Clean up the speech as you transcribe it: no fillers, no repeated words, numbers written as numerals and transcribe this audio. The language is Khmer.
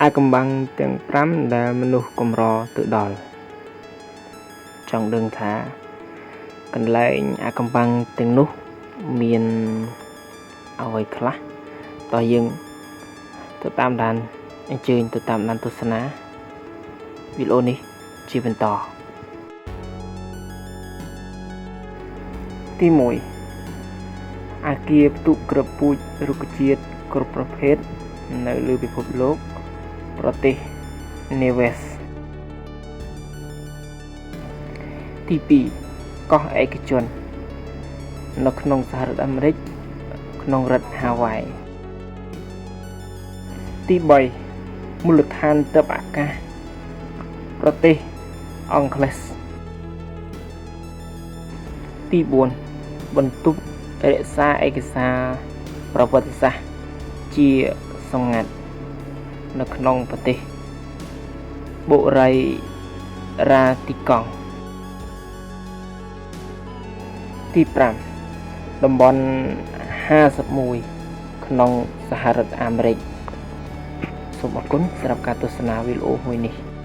អាកំបាំងទាំង5ដែលមនុស្សកម្រទៅដល់ចង់ដឹងថាកន្លែងអាកំបាំងទាំងនោះមានអ្វីខ្លះតោះយើងទៅតាមដានអញ្ជើញទៅតាមដានទស្សនាវីដេអូនេះជាបន្តទី1អាគារផ្ទុកគ្រាប់ពូជរុក្ខជាតិគ្រប់ប្រភេទនៅលើពិភពលោកប្រទេសនេវេសទី2កោះឯកជននៅក្នុងសហរដ្ឋអាមេរិកក្នុងរដ្ឋហាវ៉ៃទី3មូលដ្ឋានទ័ពអាកាសប្រទេសអង់គ្លេសទី4បន្ទប់រក្សាឯកសារប្រវត្តិសាស្ត្រជាសម្ងាត់នៅក្នុងប្រទេសបុរីរ៉ាទីកង់ទី5តំបន់51ក្នុងសហរដ្ឋអាមេរិកសូមអរគុណសម្រាប់ការទស្សនាវីដេអូមួយនេះ។